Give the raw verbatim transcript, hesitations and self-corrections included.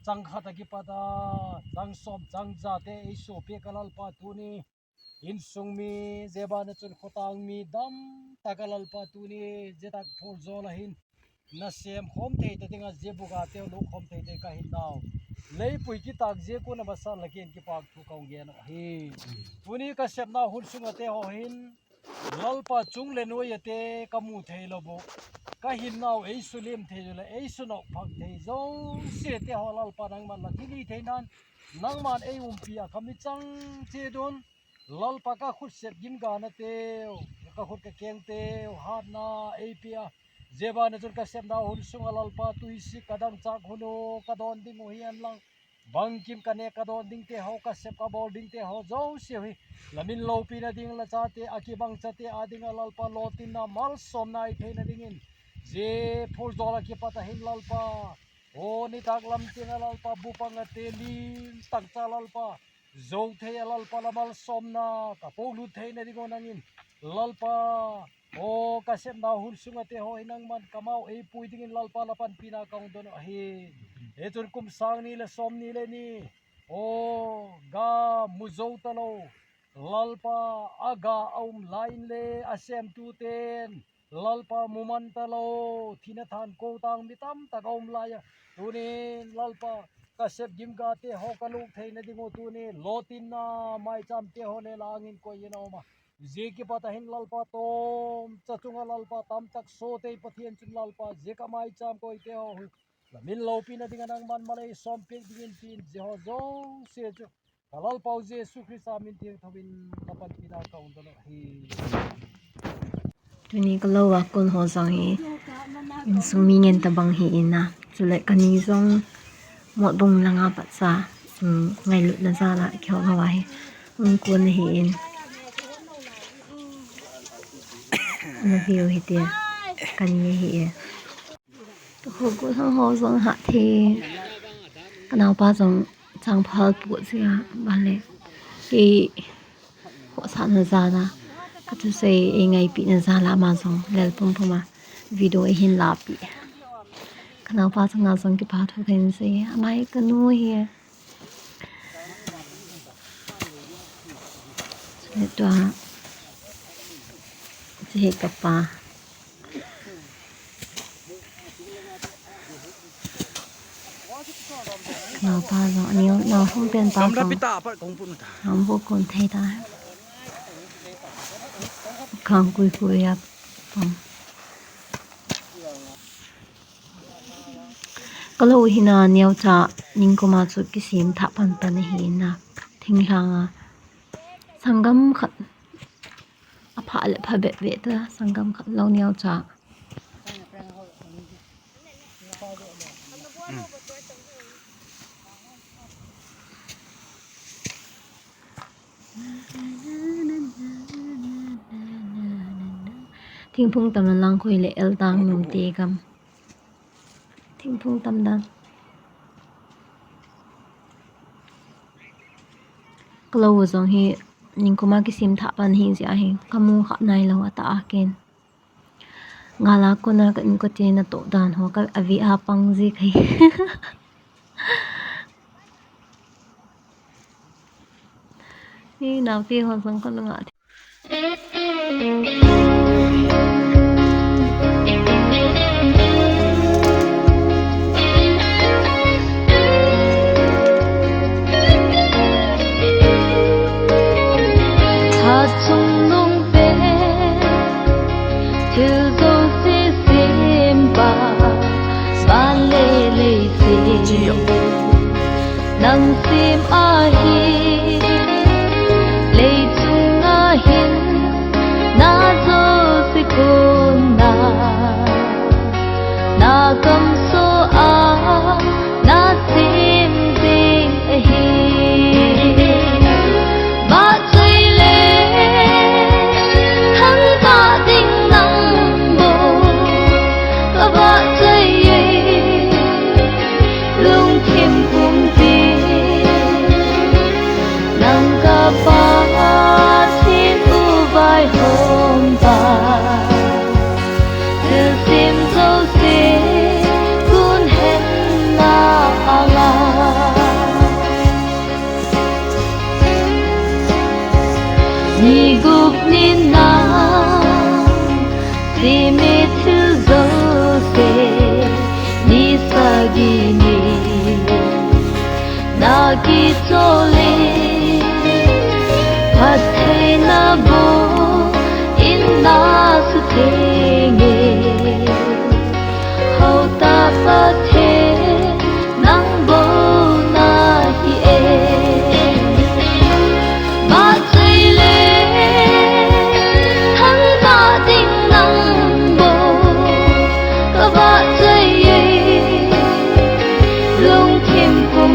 chang khat a kipat a, chang som, chang ja te eisopeh ka Lalpa tuni. Insung mi, jeh bana chun khotang mi dam tah ka Lalpa tuni, jeh tah phurjol a hin. Nasem khom thei ta dinga jeh buga teu lo khom thei te ka hin nau. Leipui kitak jeh kuna masa la ken kipak thu ka hung gen u ahi. Tuni ka sepna hun sunga te ho hin. Lalpa chung le noi a te ka mu thei lou bu. Ka hin nau eisu lim thei le eisu nau phak thei jouse te ho Lalpa nangman la thili thei nan. Nangman ei umpi a ka mi chang che dun. Lalpa ka khut sep gim gana teu, ka khut ka keng teu, hatna ei pia. Jeh bana chun ka sepna hun sunga Lalpa tuisik ka dang chak hun u, ka don ding u hi an lang. Bangkim ka ne ka don ding te ho, ka sep ka bol ding te ho, jouse hi. La min loupina ding la chate, a kibang chate, a dinga Lalpa lotinna malsomna i theina dingin. Jeh phurjol a kipat a hin Lalpa. O nitak lam tienga Lalpa, bu panga te lim, takcha Lalpa. Jou thei a Lalpa la malsomna, ka polut theina ding u nangin. Lalpa, o ka sepna hun sunga te ho hi nangman ka mau ei pui dingin Lalpa la panpina ka hung don u ahi. Hichun kum sang ni le som ni le ni. O ga mu jou ta lou. Lalpa a ga a um lai in le a semtu ten. Lalpa mu man ta lou, thina than ko tang mi tam tak a um lai a. Tunin Lalpa ka sep gim ga te ho ka luk theina ding u tunin lotinna maicham te ho le la angin koi in a um a. Jeh kipat a hin Lalpa tom, cha chunga Lalpa tam tak so te Pathian chun Lalpa jeh ka maicham koi te ho. La min loupina dinga nangman malei som pek dingin tin jeh ho jouse chu. Ka Lalpau Jesu Christa min thiang thovin ka panpina ka hung don u ahi. Tuni ka lou a kon ho jong hi insung mi ngen tabang hi in a. Chule ka ni jong Motbung langa pat cha, um, ngailutna jal a kihou lou ahi. Um, kon hi in. Na view hi tia. Ka ni hi e. Ka khohgol ho jong ha the. Ka naopa jong changphal pu jia bale. Kei khohsahna jal a. Ka thusei ei ngaipina jal a ama jong lel pumpum a. Video ei hin lapi. Ka naopa chunga jong kipa thu kahin sei. Ama hi ka nu hi. Chule tua. Hiche hi ka pa. Naopa jong, aneo, nao hung pen pa jong. Hambu kon thei ta. Khang kui kui a pang. Ka lou hi na neocha ningkuma chu kisem thah pan pan ahi na. Thinglhang a. Sanggam khat. Apha le pha bep bep ta, sanggam khat lou neocha. Thingphung tam na lang khoi le el tang nom te kam. Thingphung tam dan. Ka lou jong hi ningkuma kisem thah pan hi jeh a hi ka mu kha nai lou a ta a ken. Nga la kona ka inkote na toh dan ho ka avi a pang ji kai. Ni naote ho jong ka lunga. Thachung nung pe, thil jouse sempa, van le leiset. Nang sem ahi, leichung a hin, na jouse kona. Na gamso a, na sem ding ahi. Vahchoi le, thangvah ding nang bou, ka vahchoi e. Lungthim pumpi, na Ni gup ni na, simi thil jouse, ni sagi ni na kichol e, phattheina bou in na sutheng e. Hou tah Pathen, nang bou nahi e. Vahchoi le thangvah ding nang bou ka vahchoi e. Lungthim pum